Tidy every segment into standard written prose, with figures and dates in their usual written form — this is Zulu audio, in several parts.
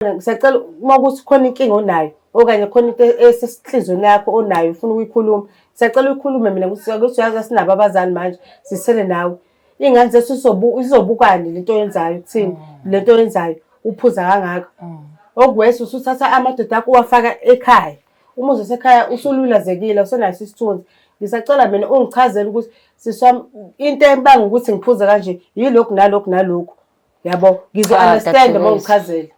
Ngisacela uma kuthi khona inkinga onayo okanye khona into esesinhlizweni yakho onayo ufuna ukuyikhuluma, siyacela uyikhulume mina ukuthi ukuthi uyazi asinabo abazali manje sisele nawe. Iy'ngane zethu izobukani lento oyenzayo kuthini lento oyenzayo uphuza kangaka. Okuwesi usuthatha amadoda akho uwafaka ekhaya. Umuzi wasekhaya usululazekile awusenaso isithunzi. Ngisacela mina ungichazele ukuthi sisi wami into ebanga ukuthi ngiphuze kanje yilokhu nalokhu nalokhu. Yabo, ngizo Cha, understand uma dadewethu. ungichazela.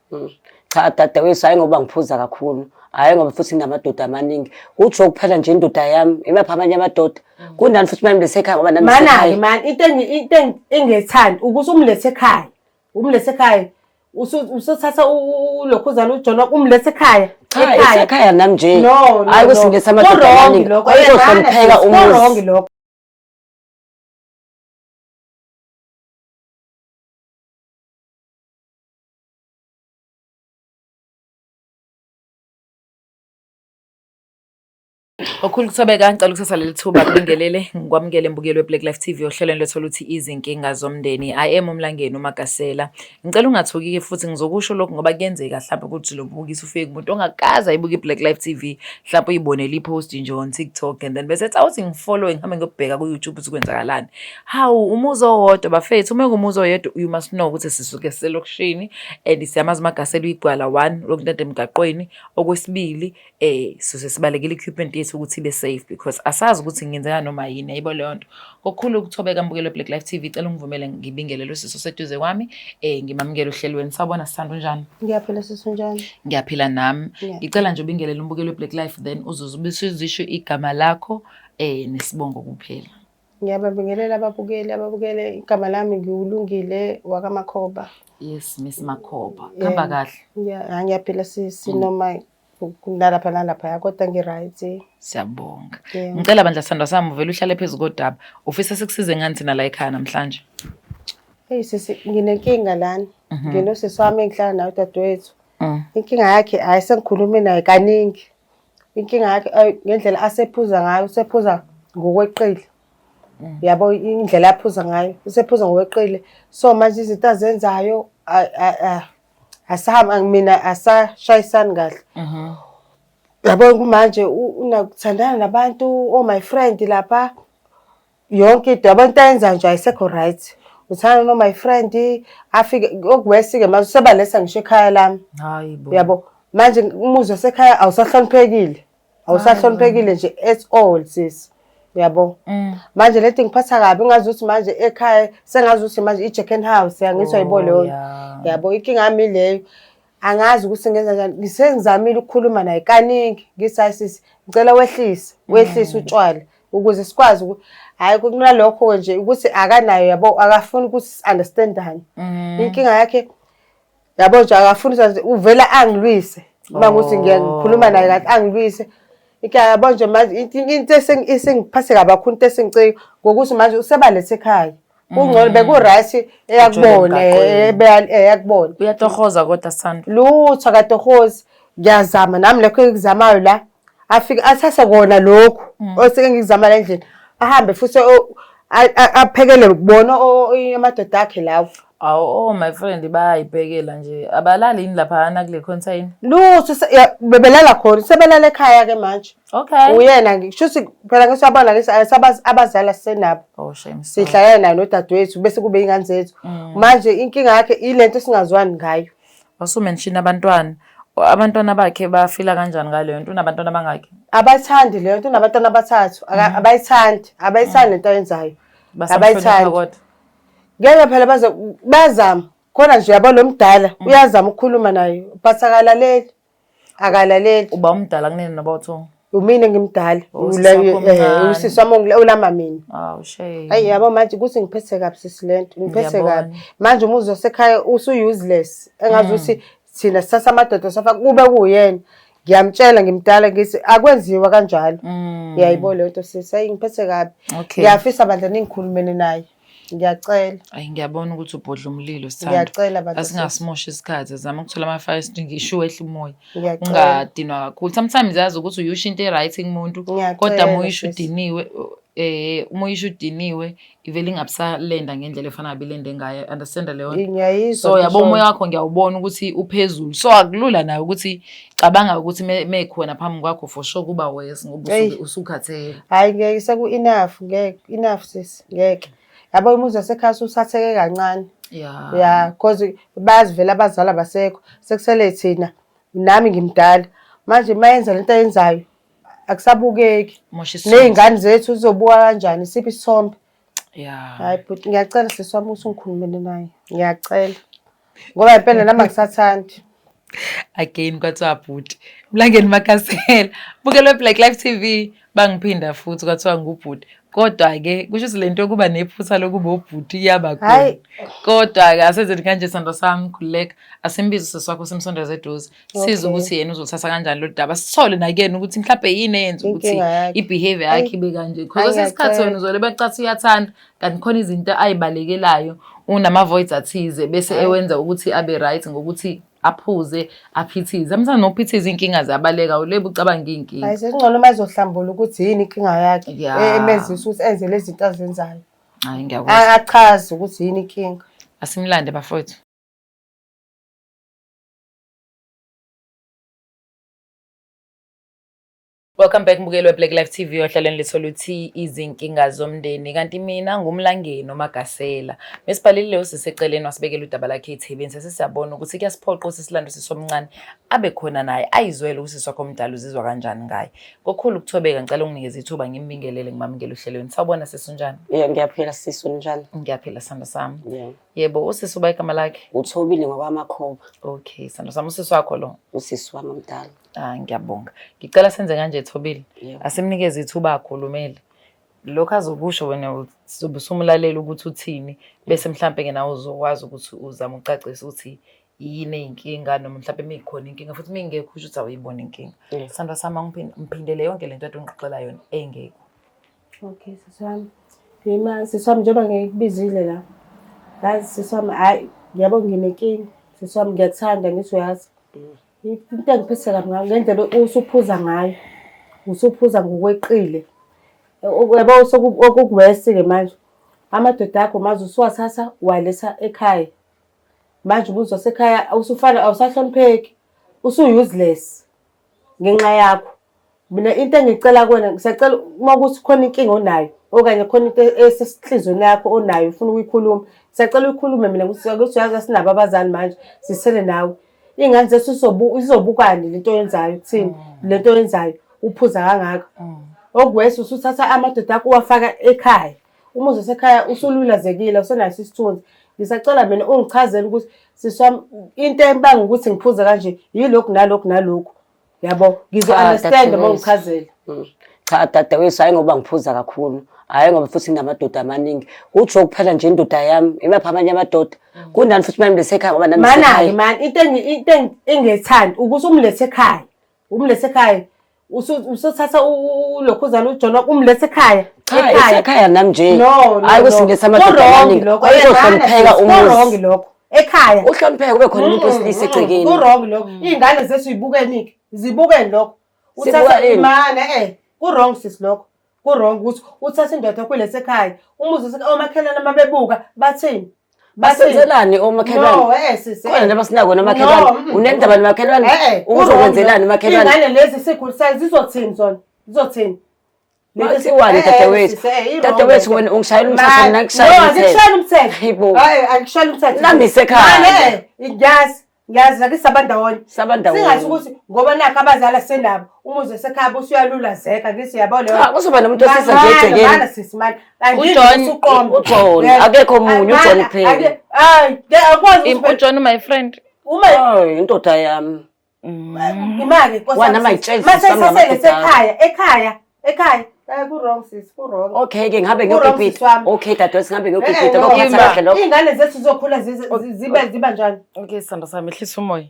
Cha dadewethu, hhayi ngoba ngiphuza kakhulu, hhayi ngoba futhi nginamadoda amaningi. Ujoe kuphela nje indoda yami, imaphi amanye amadoda? Kunani futhi uma ngilethe ekhaya ngoba nami Mana-ke ngisekhaya. mani into engiyithandi ukuthi umlethe ekhaya. Umlethe ekhaya. Usuthatha ulokhuzana uJohn wakho umlethe ekhaya. Cha, isekhaya nami nje. No, no, Hhayi ukuthi no. ngilethe amadoda Ku-wrong amaningi. lokho. Uzohlonipheka Ku-wrong umuzi. lokho. Okhulu kuthobeka, ngicela ukuthatha leli thuba kubingelele ngikwamukele mbukeli we-Black Life TV ohlelweni lwethu oluthi izinkinga zomndeni. I am uMlangeni uMagasela. Ngicela ungathuki-ke futhi ngizokusho lokhu ngoba kuyenzeka mhlawumbe ukuthi lo mbukiso ufike kumuntu ongakaze ayibuke i-Black Life TV, mhlawumbe uyibonele i-post nje on TikTok and then bese ethi awuthi ngifollowe ngihambe ngiyobheka ku-YouTube ukuthi kwenzakalani. Hawu, umuzi owodwa bafethu, uma kuwumuzi oyedwa you must know ukuthi sisuke siselokishini and siyamazi uMagasela uyigwala one, lokuntanta emgaqweni. Okwesibili, sisuke sibalekela equipment yethu ukuthi ibe safe because asazi ukuthi kungenzeka noma yini, yayibo leyo nto. Kokukhulu ukuthobeka mbukeli we-Black Life TV, cela ungivumele ngibingelele usisi oseduze kwami, ngimamukele ohlelweni. Sawubona sithando, unjani? Ngiyaphila sisi, unjani? Ngiyaphila nami. Yeah. Ngicela nje ubingelele umbukeli we-Black Life then uzuze ubusuzisho igama lakho nesibongo kuphela. Ngiyababingelela ababukeli, ababukele igama lami ngiwulungile wakaMakhoba. Yes, Miss Makhoba. Kuhamba kahle. Ngiyaphila sisi noma nalapha nalapha kodwa ngi-right. Siyabonga. Yeah. Ngicela bandla sithandwa sami uvele uhlale phezu kodaba. Ufisa sikusize ngani thina la ekhaya namhlanje? Hey sisi, nginenkinga lana. Nginosisi wami engihlala naye udadewethu. Inkinga yakhe hayi sengikhulume naye kaningi. Inkinga yakhe ayi, ngendlela asephuza ngayo, usephuza ngokweqile. Yabo indlela aphuza ngayo, usephuza ngokweqile. So manje izinto azenzayo asahamba mina asashayisani kahle. Yabo kumanje unakuthandana nabantu oh my friend lapha yonke into yabo into ayenza nje ayisekho right. Uthanda no my friend afike okuwesi-ke manje usebaletha ngisho ekhaya lami. Hayi bo. Yabo manje umuzi wasekhaya awusahloniphekile. Awusahloniphekile nje at all sis. Yabo. Manje lento ingiphatha kabi ngazi ukuthi manje ekhaya sengazi ukuthi manje i-Jack and House yangithi ayibo leyo. Yeah. Yabo inkinga yami leyo. Angazi ukuthi ngenza njani. Ngisengizamile ukukhuluma naye kaningi. Ngithi hayi sisi ngicela wehlise, wehlise utshwala ukuze sikwazi hayi kunalokho nje ukuthi akanayo yabo akafuni ukuthi si-understandane. Inkinga yakhe yabo nje akafuni ukuthi uvela angilwise. Uma ukuthi ngiyakhuluma naye kahle angilwise. Inkinga yabo nje manje into esengiphathe kabi kakhulu into esengicika ngokuthi manje usebalethe ekhaya. Kungcono beku-right eyakubona eyakubona. Uyatohoza kodwa sithando. Lutho akatohozi. Ngiyazama nami lokho engikuzamayo la. Afike athathe kona lokhu oseke ngikuzama la endlini. Ahambe futhi aphekele kubona amadoda akhe lawo. Awu, oh my friend bayayibhekela nje. Abalali yini laphana kule container? Lutho bebelala khona, sebelala ekhaya ke manje. Okay. Uyena ngisho ukuthi phela ngisabona lesi abazali asisenabo. Oh shame. Sorry. Sihlala naye nodadewethu bese kube ingane zethu. Manje inkinga yakhe ilento esingazwani ngayo. Wasumention abantwana. Abantwana bakhe bafila kanjani ngaleyo nto? Unabantwana abangaki? Abayithandi leyo nto, unabantwana abathathu. Abayithandi, abayithandi lento ayenzayo. Basamhlonipha Abayithandi. kodwa. Ngeke phela baze bayazama. Khona nje yabo lo mdala uyazama ukukhuluma naye but akalaleli. Akalaleli. Uba umdala kunene noba uthu. Umina ngimdala. Oh, usisi wakho omncane. Usisi wami ulama mina. Awu shame. Ayi yabo manje ukuthi ngiphethe kabi sisi lento, ngiphethe Ngiyabona. kabi. Manje umuzi wasekhaya usu-useless. Engazi ukuthi thina sithatha amadoda safa kube kuyena. Ngiyamtshela ngimdala ngithi akwenziwa kanjalo. Ngiyayibona leyo nto sisi. Ayi ngiphethe kabi. Okay. Ngiyafisa bandla ningikhulumele naye. Ngiyacela. Ayi ngiyabona ukuthi ubhodla umlilo sithando. Ngiyacela bandla. sisi. Asingasimoshi isikhathi, zama ukuthola ama-fire extinguisher wehle umoya. Ngiyacela. Ungadinwa kakhulu. Sometimes yazi ukuthi uyusho into e-right kumuntu Ngiyacela, kodwa uma uyisho sisi. udiniwe. Uma uyisho udiniwe ivele ingabisalenda ngendlela efana bilende ngayo, understand leyo nto? Ngiyayizwa. So yabo ngisho. Umoya wakho ngiyawubona ukuthi uphezulu, so akulula nayo ukuthi cabanga ukuthi mekhona phambi kwakho for sure kuba worse ngoba Eyi. usuke usukhathele. Hhayi ngeke, seku-enough, ngeke, enough sisi, ngeke. Yabo umuzi wasekhaya usuthatheke kancane. Ya, cause bayazi vele abazali abasekho, sekusele thina, nami ngimdala. Manje uma yenza lento ayenzayo akusabukeki. Mosha isithunzi. Ney'ngane zethu zizobuka kanjani, siphi isithombe? Hhayi bhuti, ngiyacela sisi wami ukuthi ungikhulumele naye. Ngiyacela. Ngoba impela nami angisathandi. Again kwathiwa bhuti Mlangeni Makasela, bukelwe Black Life TV, bangiphinda futhi kwathiwa ngubhuti, kodwa-ke kusho ukuthi le nto yokuba nephutha lokuba ubhuti iyaba khona. Hhayi. Kodwa-ke asenzeni kanje, sithando sami, khululeka, asimbize usisi wakho simsondeze eduze, sizwe ukuthi yena uzoluthatha kanjani lolu daba, sithole nakuyena ukuthi mhlawumbe yini eyenza ukuthi Inkinga yakhe. i-behavior yakhe ibe kanje, because Hhayi, kwesinye isikhathi ngiyacela. wena uzole becathi uyathanda kanti khona izinto ayibalekelayo, unama-voids athize bese ewenza ukuthi abe right ngokuthi aphuze aphithize. Amthanda nokuphithiza, iy'nkinga ziyabaleka, ulebe ucabanga iy'nkinga. Hayi, sekungcono uma ezohlambula ukuthi yini inkinga yakhe emenzisa ukuthi enze lezi zinto azenzayo. Hayi, ngiyakuzwa. Achaze ukuthi yini inkinga. Asimlande bafowethu. Welcome back mbukeli we-Black Life TV ohlelweni letholuthi izinkinga zomndeni, kanti mina nguMlangeni uMagasela. Mesibhalile usiseceleni wasibekela udaba lakhe ethebeni, sesiyabona ukuthi kuyasiphoqa ukuthi silande usisi omncane abe khona naye ayizwele usisi wakho omdala uzizwa kanjani ngaye. Ngokukhulu ukuthobeka ngicela unginikeze ithuba ngimbingelele ngimamukele ohlelweni. Sawubona sisi, unjani? Yeah, ngiyaphila sisi, unjani? Ngiyaphila sithando sami. Yeah. Yebo, usisi uba igama lakhe? Uthobile ngokwamakhoba. Okay, sithando sami, usisi wakho lo? Usisi wami omdala. Ah, ngiyabonga. Ngicela senze kanje Thobile. Yebo. Asimnikeze ithuba akhulumele. Lokho azokusho wena uzobe usumlalela ukuthi uthini, bese mhlampe ke nawe uzokwazi ukuthi uzame ukucacisa ukuthi yini eyinkinga, noma mhlampe mikhona inkinga, futhi mingekho usho ukuthi awuyibona inkinga. Sithando sami, ngiphindele yonke lento ade ungixoxela yona engekho. Okay, sisi wami. Yima sisi wami, njengoba ngikubizile la. Yazi sisi wami, hhayi yabo nginenkinga. Sisi wami, ngiyakuthanda ngithi uyazi. Into engiphethe kabi ngayo ngendlela usuphuza ngayo. Usuphuza ngokweqile. Yabo okukuwesi-ke manje. Amadoda akho manje usuwathatha uwaletha ekhaya. Manje umuzi wasekhaya usufana awusahlonipheki. Usu-useless ngenxa yakho. Mina into engicela kuwena, ngisacela uma kuthi khona inkinga onayo okanye khona into esesinhlizweni yakho onayo ufuna ukuyikhuluma, ngisacela uyikhulume. Mina ukuthi uyazi asinabo abazali manje, sisele nawe. Iy'ngane zethu izobukani lento oyenzayo kuthini, lento oyenzayo uphuza kangaka. Okuwesi usuthatha amadoda akho uwafaka ekhaya. Umuzi wasekhaya usululazekile, awusenaso isithunzi. Ngisacela mina ungichazele ukuthi sisi wami, into ebanga ukuthi ngiphuze kanje yilokhu nalokhu nalokhu. Yabo, ngizo-understand uma ungichazela. Cha dadewethu, hhayi ngoba ngiphuza kakhulu, hhayi ngoba futhi nginamadoda amaningi. Ujoe kuphela nje indoda yami, imaphi amanye amadoda? Kunani futhi manje ekhaya ngoba nami Mana-ke ngisekhaya. mani, into engiyithandi ukuthi umlethe ekhaya. Umlethe ekhaya. Usuthatha ulokhuzana uJohn wakho umlethe ekhaya. Cha, isekhaya nami nje. No, no, Hhayi no. ukuthi ngilethe amadoda Ku-wrong amaningi. lokho. Kuzohlonipheka Ku-wrong umuzi. lokho. Ekhaya. Uhlonipheke kube khona umuntu wesilisa egcekeni. Ku-wrong lokho. Iy'ngane zethu yibukeni-ke. Zibukeni lokho. Sibuka Uthatha ini? imana ku-wrong sisi lokho. Ku-wrong ukuthi uthathe indoda kulethe ekhaya. Umuzi omakhelwane uma bebuka bathini? Basenzelani omakhelwane? No, sisi. Khona nje abasinako nomakhelwane. No, Unendaba nomakhelwane? Uzokwenzelani Uzokwenzani umakhelwane? Iy'ngane lezi sikhulisayo zizothini zona? Zizothini? Makuthiwani dadewethu? Dadewethu wena ungishayela umthetho, mina ngikushayela No, umthetho. angikushayeli umthetho. Hayibo. Hayi, angikushayeli umthetho. Nami ngisekhaya. Mane, ngiyazi, ngiyazi ake saba ndawonye. Saba ndawonye. Singathi ukuthi ngoba nakho abazali asenabo, umuzi wasekhaya usuyalulazeka, ngithi yabo leyo. Cha, kuzoba nomuntu wesilisa nje egcekeni. Mana sisi mani. uJohn- uJohn, akekho omunye, uJohn kuphela. Hayi, akwazi ukuthi uJohn my friend. uma Hayi, indoda yami. imali Nkosi Wena yami, mayitshele sisi. sisi wami Mase ngamadoda akho. ekhaya, ekhaya, ekhaya. Eh, ku-wrong sisi, ku-wrong. Okay ke ngihambe Ku-wrong ngiyogibhida. sisi wami. Okay dadewethu, ngihambe Eh, ngiyogibhida. no, Kokuphatha kahle lokho. Iy'ngane zethu zizokhula zibe ziba njani? Okay, sithando sami, ehlisa umoya.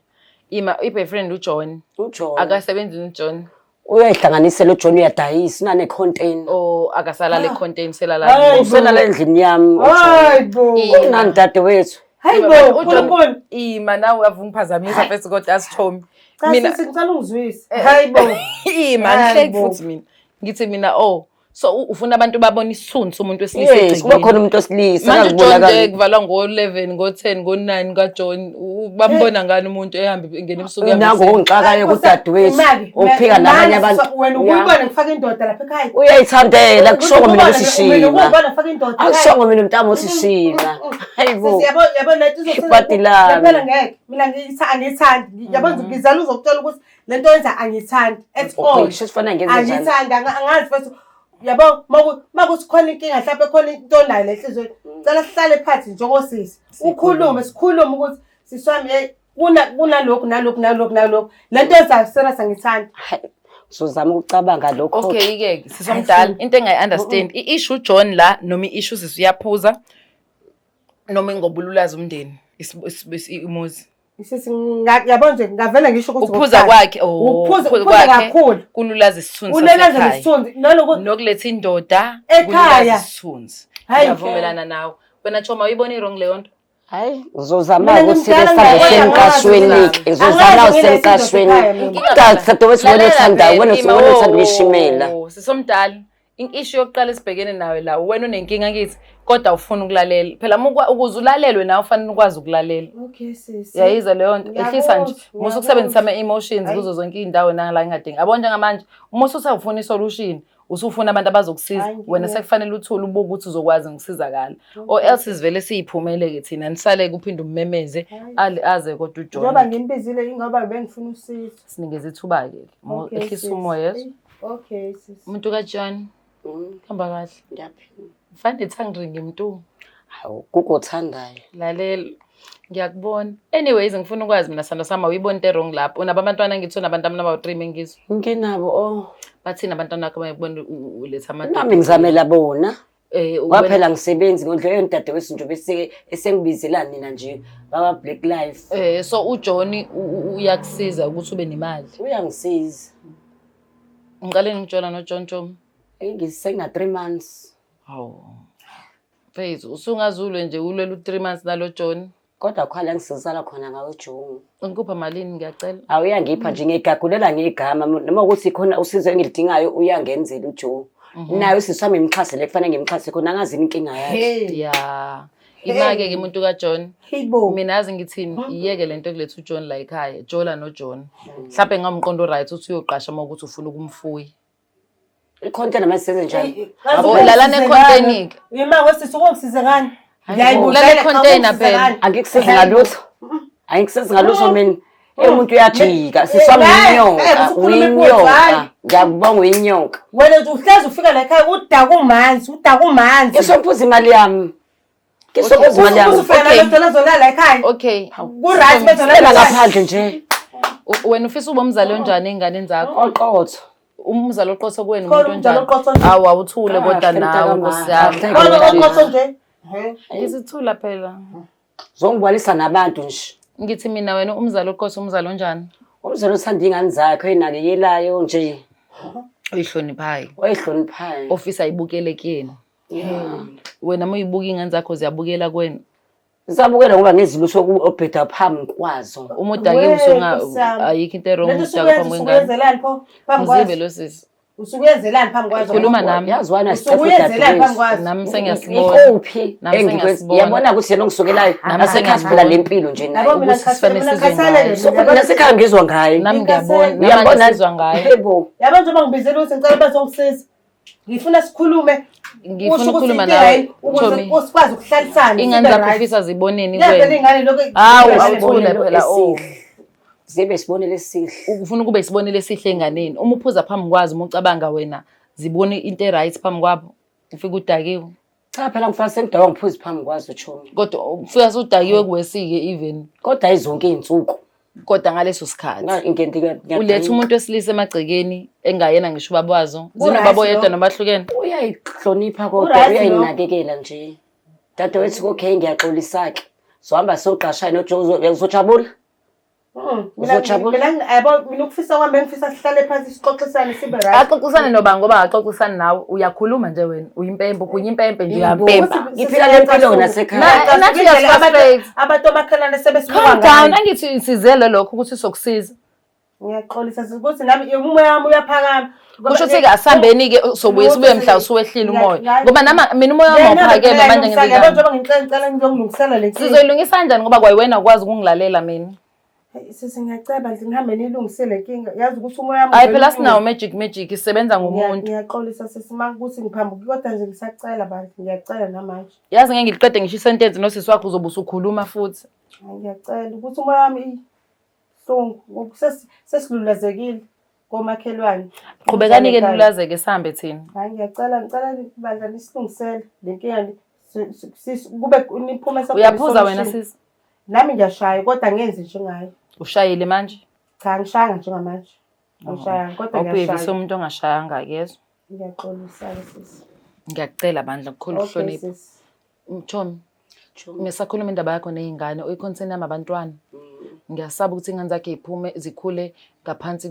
Ima i-boyfriend uJohn. UJohn. Akasebenzi uJohn. Uyayihlanganisela uJohn, uyadayisa, unane-container. O akasalala e-container, selala. Hayi. Uselala endlini yami uJohn. Hayi bo. Kunani dadewethu? Hayi bo, uJohn Nkulunkulu. ima nawe avungiphazamisa first kodwa asithomi. Cha Mina sisi ngicela ungizwise. Hayi bo. ima Hayi ngihleki bo. futhi mina. Ngithi mina oh So ufuna abantu babone isithunzi somuntu wesilisa. Yes, kuba khona umuntu wesilisa. Manje uJohn nje kuvalwa ngo-11, ngo-10, ngo-9 kaJohn, bambona ngani umuntu ehamba ingena ebusuku Nangu yamsini? ongixakayo kudadewethu Imali, uphika nabanye abantu. Wena ukuyibona ngifaka indoda lapha ekhaya. Uyayithandela kushongo mina Mina ukuthi shima. ukuyibona ngifaka indoda. ekhaya. Akushongo mina mntama uthi shima. Hayibo. Sisi, yabo yabo lento izosenza- Ibhadi lami. Ngempela ngeke. Mina angiyithandi. Yabo ngizala uzokutshela ukuthi lento yenza angiyithandi at all. Okay, sho sifana ngenze njani? Angiyithandi, angazi futhi yabo makuthi khona inkinga mhlawumbe khona into onayo le enhliziyweni. Cela sihlale phansi njengosisi. Ukhulume, sikhulume ukuthi sisi wami hey kunalokhu nalokhu nalokhu nalokhu. Lento yenzayo serious angiyithandi. Hayi, Ngizozama ukucabanga lokho. Okay ke sisomdala into engayi-understand i-issue uJohn la noma i-issue sisi uyaphuza noma ingobululaza umndeni umuzi. Sisi yabo nje ngavele ngisho ukuthi Ukuphuza ngokuthanda. kwakhe oh, Ukuphuza ukuphuza ukuphuza kwakhe kakhulu. kululaza isithunzi Ulelaza sasekhaya. nesithunzi naloku Nokuletha indoda Ekhaya. kululaza isithunzi. Hayi. Ngiyavumelana nawe. Wena Choma uyibona i-wrong leyo nto? Hayi, ngizozama Mina ukuthi ngimdala sihambe ngiyabona, semqashweni angazi ke. Ngizozama Angazi ngilesi usemqashweni. indoda ekhaya mina. Dadewethu wena Lalela othandayo, phela, wena Ima, wena othanda oh, ukuyishimela. Sisomdala, i-issue yokuqala esibhekene nawe la, wena unenkinga kithi kodwa ufuna ukulalela. Phela ukuze ulalelwe nawe ufanele ukwazi ukulalela. Okay sisi. Uyayizwa leyo nto? Ehlisa nje. Ngiyakuzwa, Musa ukusebenzisa ngiyakuzwa. ama-emotions Hayi. kuzo zonke iy'ndawo nala engadingi. Yabo njengamanje, uma usufuna i-solution, usufuna abantu abazokusiza, Hayi, wena ngiyeke. sekufanele uthule ubuke ukuthi uzokwazi ukusizakala. Or else sivele siyiphumele-ke thina, nisale-ke uphinde ummemeze, aze kodwa Njengoba uJohn. ngimbizile ingoba bengifuna usizo. Sinikeze ithuba-ke. Okay, Ehlisa sis. umoya yezwa. Okay sis. Umuntu kaJohn, hamba kahle. Ngiyaphila. Mfane tongue ring mntu. Hawu, kuko othandayo. Lalela. Ngiyakubona. Anyways, ngifuna ukwazi mina sando sami awuyiboni into wrong lapho. Unabo abantwana ngithi unabantwana abawu-3 mengizwa. Nginabo oh. Bathini abantwana bakho bayibona uletha amadoda. Nami ngizamela bona. Eh Ngoba phela ngisebenzi ngondlo yodadewethu nje bese esengibizela nina nje baba Black Life. So uJohn uyakusiza ukuthi ube nemali. Uyangisiza. Ngiqale ngitshola noJohn Chom. Ngisena 3 months. Hawu. Mfethu usungazulwe nje ulwela u3 months nalo John. Kodwa khona ngisizala khona ngawe Joe. Ngikupha malini ngiyacela. Awuyangipha nje ngigagulela ngegama noma ukuthi khona usizo engilidingayo uyangenzela uJoe. Naye usisi wami ngimxhase le kufanele ngimxhase khona angazi inkinga yakhe. Hey. Yeah. Imake ke umuntu kaJohn. Hey bo. Mina yazi ngithini iyeke lento ekuletha uJohn la ekhaya, Jola noJohn. Mhlawumbe ngamqondo right uthi uyoqasha uma ukuthi ufuna ukumfuya. Ikhonto namanje senze njani? Oh, lala ne-container. Ima wesisi ukungisize ngani? Lala ne-container phela. Angikusizi ngalutho. Angikusizi ngalutho mina. Umuntu uyajika, sisi wami uyinyoka, uyinyoka. Ngiyakubonga uyinyoka. Wena nje uhlezi ufika la ekhaya udaka umanzi, udaka umanzi. Ngisophuza imali yami. Ngisophuza imali yami. Uzufika nalento zolala ekhaya. Okay. Ku-right bezolala Phela ekhaya. ngaphandle nje. Wena ufisa ube umzali onjani ey'nganeni zakho? Oqotho. Umzali oqotho kuwena Khona umuntu umzali onjani? oqotho nje. Awu awuthule kodwa Kahle, nawe mntakama. Nkosi yami. Kahle. Khona oqotho nje. Ngisithula phela. Zongibalisa nabantu nje. Ngithi mina wena umzali oqotho umzali onjani? Umzali othanda iy'ngane zakhe oyinakekelayo nje. Oyihloniphayo. Oyihloniphayo. Ofisa ayibukele kuyena. Wena uma uyibuka iy'ngane zakho ziyabukela kuwena. Zisabukela ngoba ngezilutho obheda phambi kwazo. Uma udakiwe We, usunga Nkosi yami. ayikho into e-wrong Lento udaka phambi usukuyenza kwengane. usukuyenzelani pho? Phambi Mzibe kwazo. lo sisi. Usukuyenzelani phambi kwazo? Khuluma nami. Yazi wana Usukuyenzelani phambi kwazo? Nami sengiyasibona. Ikuphi Nami engikwenza? sengiyasibona. Yabona ukuthi yena ongisukelayo Nami nasekhaya siphila sengiyasibona. le mpilo nje naye. Yabo mina Ukuthi sifane ngikhathele- mina sizwe ngikhathalele ngayo. nje, yabo. Nasekhaya ngizwa ngaye. Nami ngiyabona, namanje Uyabona? sizwa ngayo. Yebo. Yabo njengoba ngibizela ukuthi ngicela bazongisiza. Ngifuna sikhulume. Ngifuna Usho ukuthi ukukhuluma inkinga nawe, yini, ukuze Tommy. sikwazi ukuhlalisana. Ingane sibe zakho right. ufisa ziboneni Ngiyavela kuwena. iy'ngane lokhu Hawu, zibe awuthule sibonelo phela, oh. Esihle. Zibe isibonelo esihle. Ufuna ukube isibonelo esihle enganeni. Uma uphuza phambi kwazo, uma ucabanga wena, zibone into e-right phambi kwabo. Ufike udakiwe. Cha phela ngifana sengidawa ngiphuze phambi kwazo chomi. Kodwa ufika sudakiwe kuwesike even. Kodwa ayizonke iy'nsuku. Kodwa ngaleso sikhathi. Uletha umuntu wesilisa emagcekeni engayena ngisho ubaba wazo. Zinobaba oyedwa lo. noma ahlukene. Uyayihlonipha kodwa Uright lo. uyayinakekela nje. Dadewethu okay ngiyaxolisa-ke. Sohamba soqashana noJoe uzojabula. Uzojabula. Mina yabo mina ukufisa kwami bengifisa sihlale phansi sixoxisane sibe right. Axoxisane noba ngoba akaxoxisani nawe uyakhuluma nje wena uyimpempe ugunya impempe nje uyampempa. Ngiphila le mpilo nasekhaya. Nathi uyasifrustrate. Abantu omakhelwane sebesibuka Calm down ngayo. angithi sizele lokho ukuthi sokusiza. Ngiyaxolisa sisi ukuthi nami umoya wami uyaphakama. Kusho ukuthi-ke asihambeni-ke sobuye sibuye mhla usuwehlile umoya. Ngoba nama mina umoya wami awuphakeme manje ngenze njani? Njengoba ngicela ngicela ngizongilungisela le nkinga. Sizoyilungisa kanjani ngoba kwayiwena ukwazi ukungilalela mina. Hey, Sisi ngiyacela nje ngihambe niyilungise le nkinga. Yazi ukuthi umoya wami Hayi phela sinawo magic magic isebenza ngomuntu. Ngiyaxolisa sisi uma kuthi ngiphambuke kodwa nje ngisacela bandla ngiyacela namanje. Yazi ngeke ngiliqede ngisho isentence nosisi wakho uzobe usukhuluma futhi. Hayi, Ngiyacela ukuthi umoya wami ihlungu sesilulazekile komakhelwane. Qhubekani-ke nilulazeke sihambe thina. Hayi ngiyacela ngicela bandla nisilungisele le nkinga kube niphume Uyaphuza wena sisi? Nami ngiyashaya kodwa angenzi njengaye. Ushayile manje? Cha angishayanga njengamanje. Angishayanga kodwa Awubhekise ngiyashaya. umuntu ongashayanga kezwa. Ngiyaxolisa-ke sisi. Ngiyakucela bandla kukhulu Okay ukuhlonipha. sisi. Mthomi, ngisakhuluma indaba yakho ney'ngane, uyi-concern yami abantwana. Ngiyasaba ukuthi iy'ngane zakhe y'phume zikhule ngaphansi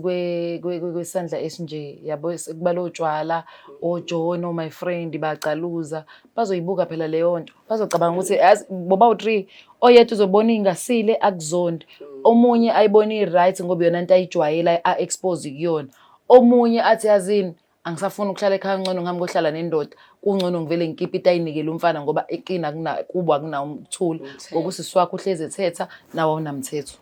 kwesandla esinje, yabo kuba lotshwala, oJohn, oh my friend, bacaluza. Bazoyibuka phela leyo nto. Bazocabanga ukuthi yazi boba u-three, oyedwa uzobona ingasile akuzondi. Omunye ayibone i-right ngoba iyona nto ayijwayele a-expose kuyona. Omunye athi yazini angisafuni ukuhlala ekhaya ngcono ngami kohlala nendoda kungcono ngivele ngikipe ayinikele umfana ngoba ikina akuna kubo akunawo ukuthula ngoba usisi wakho uhlezi ethetha nawe awunamthetho.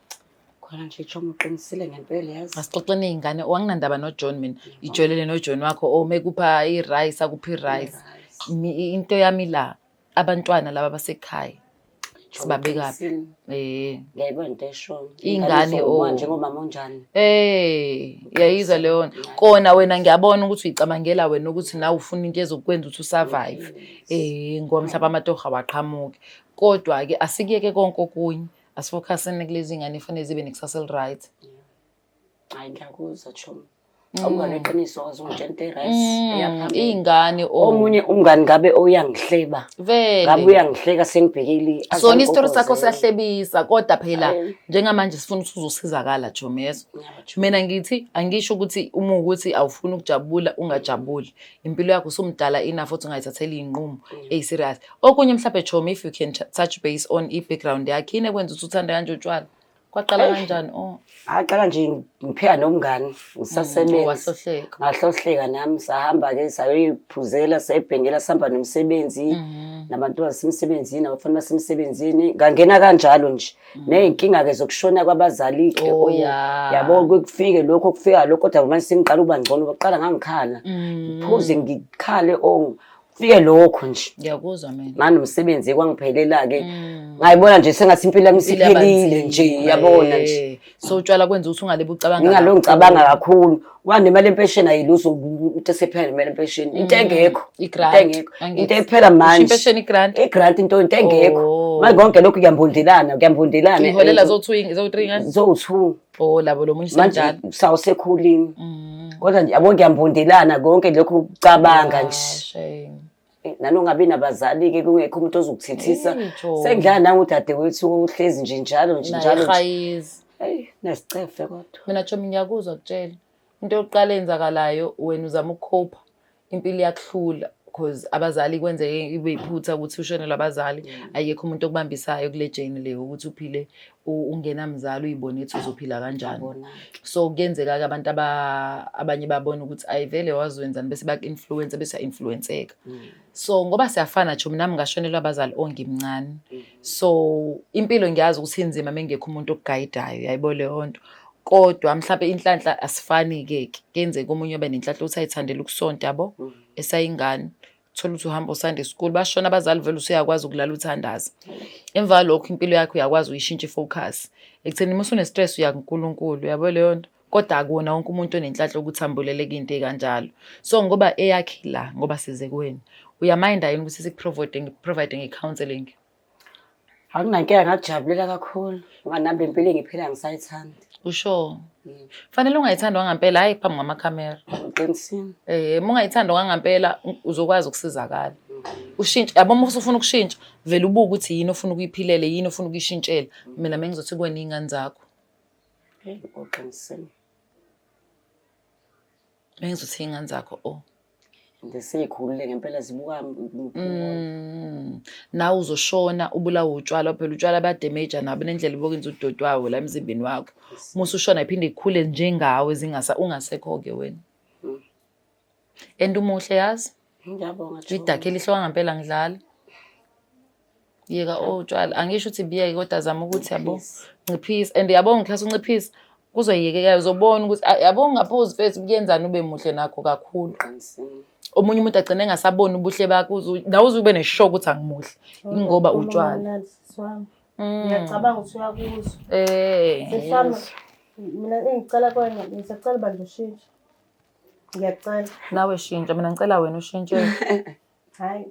Khona nje Chomi uqinisile ngempela yazi. Asixoxe ney'ngane wanginandaba noJohn mina ijwayelele noJohn wakho oh mekupha i-rice akuphi i-rice. Into yami la abantwana laba basekhaya sibabekaphi? Eh. Ngiyayibona into eshoyo. Ingane oh njengomama onjani? Eh, uyayizwa leyo nto. Kona wena ngiyabona ukuthi uyicabangela wena ukuthi nawe ufuna into ezokwenza ukuthi usurvive. Eh, ngoba mhlawumbe amatoho awaqhamuki. Kodwa ke asikuyeke konke okunye. Asifocuseni kulezi ngane fanele zibe nekusasa eli-right. Hayi ngiyakuzwa Chomi. Umngane weqiniso wazongitshela into e-right eyaphambili. Iy'ngane oh. Omunye umngani ngabe uyangihleba. Vele. Ngabe uyangihleka sengibhekile. Sona isitori sakho siyahlebisa kodwa phela njengamanje sifuna ukuthi uzosizakala Chomi yeso. Mina ngithi angisho ukuthi uma ukuthi awufuni ukujabula ungajabuli. Impilo yakho usumdala enough ukuthi ungayithathela iy'nqumo eyi-serious. Okunye mhlawumbe Chomi if you can touch base on i-background yakhe yini ekwenza ukuthi uthande kanje utshwala? Kwaqala kanjani? Oh. Aqala nje ngipheka nomngani ngisasebenza. Wahlohleka. Ngahlohleka nami sahamba ke sayoyiphuzela sayibhengela sihamba nomsebenzi nabantu basemsebenzini abafana basemsebenzini ngangena kanjalo nje ney'nkinga ke zokushona kwabazali ke Oh, yeah. yabo kufike lokho kufika lokho kodwa manje sengiqala ukuba ngcono baqala ngangikhala ngiphuze ngikhale oh kufike lokho nje Ngiyakuzwa mina. nganomsebenzi kwangiphelela-ke ngayibona nje sengathi impilo yami isiphelile nje yabona nje Eh, So utshwala kwenza ukuthi ungalebi ucabanga. ngingalo ngicabanga kakhulu wanemali empesheni ayiluso umuntu esephela nemali empesheni into engekho I-grant. into engekho Angithi. into ephela manje Impesheni i-grant. i-grant into engekho Oh. manje konke lokhu kuyambondelana kuyambondelana Iholela zo-2 zo-3 ngani? zo-two Oh labo lo munye manje usenjalo. sawusekhulile kodwa nje yabo kuyambondelana konke lokhu kucabanga nje Shame. Nanongabi nabazali-ke kungekho umuntu ozokuthethisa Hey, Joe. sengidlala nangudadewethu uhlezi nje njalo nje Naye njalo nje hayizi. eyi nesicefe kodwa Mina Chomi ngiyakuzwa kutshela. Into yokuqala eyenzakalayo wena uzama ukukhopha impilo iyakuhlula because abazali kwenzeke ibe iphutha ukuthi ushonelwe abazali ayekho umuntu okubambisayo kule journey le ukuthi uphile ungenamzali uyibone ukuthi uzophila kanjani. So kuyenzeka-ke abantu abanye babona ukuthi ayivele wazwenzani bese baku-influence bese uya-influence-eka. So ngoba siyafana Chomi nami ngashonelwa abazali ongimncane. So impilo ngiyazi ukuthi inzima mengekho umuntu okugayidayo yayibo leyo nto. Kodwa mhlawumbe inhlanhla asifani-ke ke kuyenzeka omunye abe nenhlanhla ukuthi ayithandele ukusonta yabo esayingane. Thola ukuthi uhamba uSunday school bashona abazali vele usuyakwazi ukulala uthandaza. Emva kwalokho impilo yakho uyakwazi uyishintsha ifocus. Ekutheni uma usune-stress uya kuNkulunkulu uyabo leyo nto. Kodwa akuwona wonke umuntu onenhlanhla ukuthi ambuleleke into ey'kanjalo. So ngoba eyakhe la ngoba size kuwena. Uyamayinda yini ukuthi sikuprovide nge-counselling? Akunankinga ngakujabulela kakhulu ngoba nami impilo engiphila ngisayithanda. Usho. Fanele ungayithandi wangampela hayi phambi kwamakhamera. Uqinisile. Eh uma ungayithandi wangampela uzokwazi ukusizakala. Ushintshe yabo uma usufuna ukushintsha vele ubuke ukuthi yini ofuna ukuyiphilela yini ofuna ukuyishintshela. Mina mengizothi kuwena iy'ngane zakho. Hey, uqinisile. Mengizothi iy'ngane zakho oh. Ngiseyikhulile ngempela zibuka. Nawe uzoshona ubulawa utshwala, phela utshwala buyadamage nabo nendlela bokwenza udoti wawo la emzimbeni wakho. Uma usushona iphinde ikhule njengawe zingasa ungasekho-ke wena. And umuhle yazi. Ngiyabonga. Idakhe elihle kwangempela ngidlala. Yeka otshwala. Angisho ukuthi biyeke kodwa zama ukuthi yabo nciphisa and yabo ngikhasa unciphisa kuzoyekeka uzobona ukuthi yabo ungaphuzi mfethu kuyenzani ube muhle nakho kakhulu. Omunye umuntu agcine engasaboni ubuhle bakho nawe uze ube neshock ukuthi angimuhle ingoba utshwala. Ngiyacabanga ukuthi uyakuzwa. Sesami mina engicela kwena ngisacela bandla ushintshe. Ngiyacela. Nawe shintsha mina ngicela wena ushintshe. Hayi.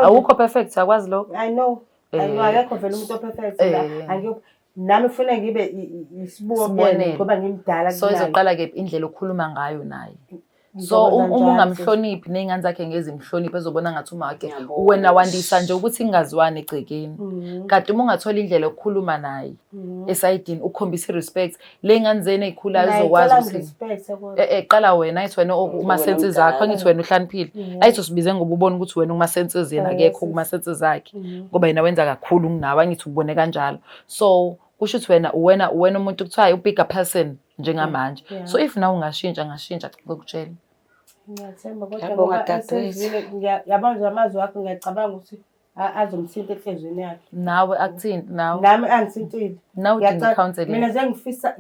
Awukho perfect akwazi lokho. I know. Akekho vele umuntu operfect la. Angikho nami ufuna ngibe isibuko kuyena ngoba ngimdala. So izoqala ke indlela okhuluma ngayo naye. So uma ungamhloniphi ney'ngane zakhe ngezimhloniphe ezobona ngathi uma wakhe wena wandisa nje ukuthi ingazwani egcekeni. Kanti uma ungathola indlela yokukhuluma naye esayidini ukhombisa i-respect le ngane zenu ey'khulayo izokwazi ukuthi qala wena ayithi wena kuma-senses akho angithi wena uhlaniphile ayithi usibize ngoba ubona ukuthi wena kuma-senses yena akekho kuma-senses akhe ngoba yena wenza kakhulu kunawe angithi ubone kanjalo. So kusho ukuthi wena uwena umuntu kuthiwa u-bigger person njengamanje. So if nawe ungashintsha ngashintsha ngokutshela. Ngiyathemba kodwa ngoba esezwile yabona nje amazwi akho ngiyacabanga ukuthi azomthinta enhliziyweni yakhe. Nawe akuthinti nawe. Nami angithintile. Nawe udinga counseling. Mina nje ngifisa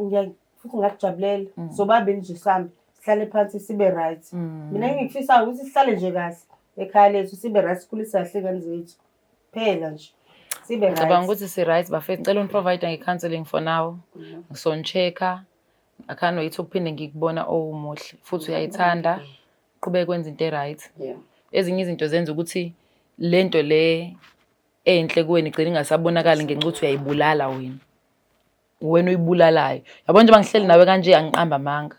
futhi ngakujabulela. Sobabili nje sihambe sihlale phansi sibe right. Mina engikufisayo ukuthi sihlale nje kahle ekhaya lethu sibe right sikhulise kahle iy'ngane zethu. Phela nje. Sibe right. Ngicabanga ukuthi si right bafethu. Ngicela uniprovide nge-counseling for now. Ngisonicheck-a. I can't wait ukuphinde ngikubona owumuhle futhi uyayithanda. Qhubeka kwenza into e-right. Ezinye izinto zenza ukuthi lento le enhle kuwena igcine ingasabonakali ngenxa ukuthi uyayibulala wena. Wena uyibulalayo. Yabona njengoba ngihleli nawe kanje angiqamba amanga.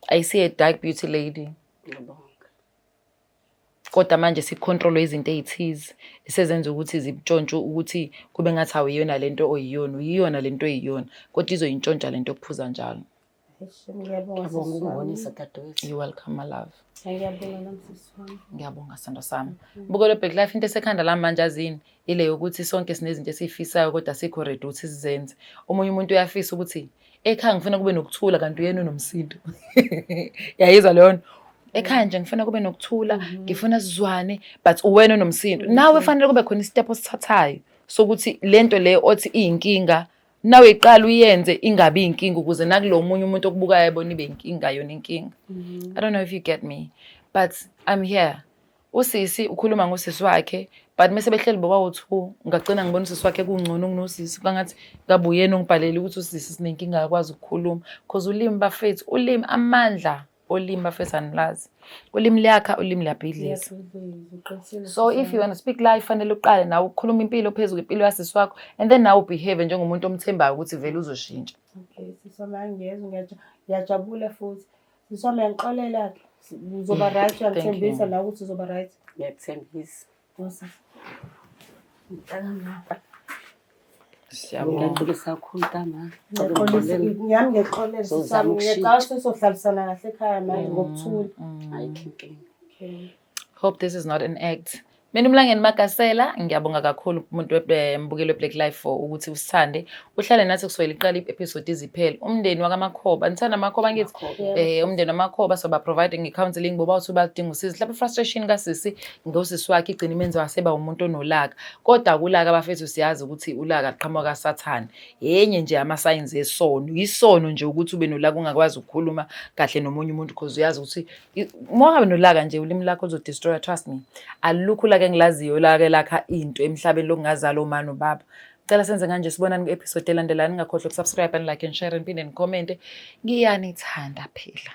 I see a dark beauty lady. Kodwa manje sicontrolwe izinto ey'thize esezenza ukuthi zibutshontshe ukuthi kube ngathi awuyiyona lento oyiyona, uyiyona lento oyiyona kodwa izoyintshontsha lento yokuphuza njalo. Ngiyabonga ukungibonisa dadewethu. You're welcome my love. Ngiyabonga nami sisi wami. Ngiyabonga sithando sami. Mbukelo Black Life into esekhanda lami manje azini ile yokuthi sonke sinezinto esizifisayo kodwa sikho ready ukuthi sizenze. Omunye umuntu uyafisa ukuthi ekhaya ngifuna kube nokuthula kanti uyena unomsindo. Yayizwa leyo nto. Ekhaya nje ngifuna kube nokuthula, ngifuna sizwane but uwena onomsindo. Nawe fanele kube khona istep osithathayo sokuthi lento le othi iyinkinga nawe iqala uyenze ingabi inkinga ukuze nakulo munye umuntu okubukayo ebona ibe inkinga yona inkinga. I don't know if you get me but I'm here. Usisi ukhuluma ngosisi wakhe but mase behleli bobawu-two ngagcina ngibona usisi wakhe kungcono kunosisi kwangathi ngabe uyena ongibhalele ukuthi usisi sinenkinga akwazi ukukhuluma cause ulimi bafethu ulimi amandla olimi bafethu anilazi. Ulimi liyakha, ulimi liyabhidliza. So if you want to speak life fanele uqale nawe ukukhuluma impilo phezu kwempilo yasisi wakho and then nawe ubehave njengomuntu omthembayo ukuthi vele uzoshintsha. Okay, sisi wami angiyezwa ngiyajabula futhi. Sisi wami uyangixolela ke. Uzoba right uyangithembisa nawe ukuthi uzoba right. Ngiyakuthembisa. Siyabonga. Ngiyaxolisa kakhulu ntama. Ngiyami ngiyaxolela sisi wami. Ngiyacabanga ukuthi sizohlalisana kahle ekhaya manje ngokuthula. Ayikho inkinga. Okay. Hope this is not an act. Mina uMlangeni Magasela, ngiyabonga kakhulu umuntu mbukeli we-Black Life for ukuthi usithande. Uhlale nathi kusukela iqala i-episode iziphele. Umndeni wakaMakhoba, nithanda amakhoba ngithi? Umndeni wamakhoba soba provide nge-counseling boba uthi badinga usizo. Mhlawumbe i-frustration kasisi ngosisi wakhe igcina imenza waseba umuntu onolaka. Kodwa kulaka bafethu siyazi ukuthi ulaka luqhamuka kaSathane. Yenye nje ama-signs esono. Isono nje ukuthi ube nolaka ungakwazi ukukhuluma kahle nomunye umuntu because uyazi ukuthi uma ungabe nolaka nje ulimi lakho luzodestroya, trust me. Alukho ulaka engilaziyo lake lakha into emhlabeni lokungazala oma nobaba. Cela senze kanje sibonane ku-episode elandelayo. Ningakhohlwa ukusubscribe and like and share and phinde nicommente. Ngiyanithanda phela.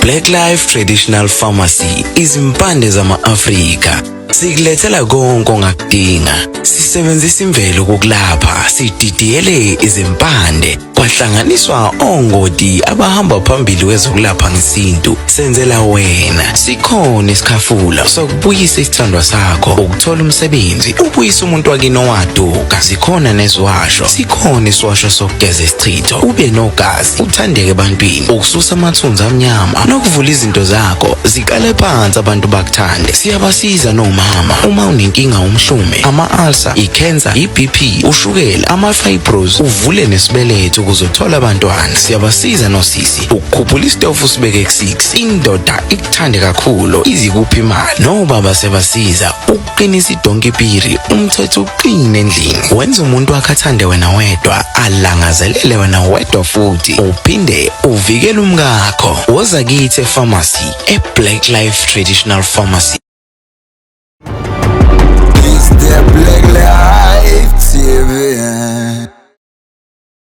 Black Life Traditional Pharmacy, izimpande zama-Afrika. Sikulethela konke ongakudinga. Sisebenzisa imvelo ukukulapha, sididiyele izimpande, kwahlanganiswa ongoti abahamba phambili kwezokulapha ngesintu. Senzela wena. Sikhona isikhafula sokubuyisa isithandwa sakho, ukuthola umsebenzi, ubuyise umuntu wakini owaduka. Zikhona neziwasho. Sikhona isiwasho sokugeza isichitho, ube nogazi, uthandeke ebantwini, ukususa amathunzi amnyama nokuvula izinto zakho ziqale phansi abantu bakuthande. Siyabasiza nomama uma unenkinga umhlume, ama-ulcer, i-cancer, i-BP, ushukela, ama-fibros, uvule nesibeletho ukuze uthole abantwana. Siyabasiza nosisi ukukhuphula isitofu usibeke ku-6, indoda ikuthande kakhulu izikuphi imali. Nobaba siyabasiza ukuqinisa idonki piri, umthetho uqine endlini, wenza umuntu wakhe athande wena wedwa, alangazelele wena wedwa futhi uphinde uvikele umkakho. Woza kithi efamasi e-Black Life Traditional Pharmacy.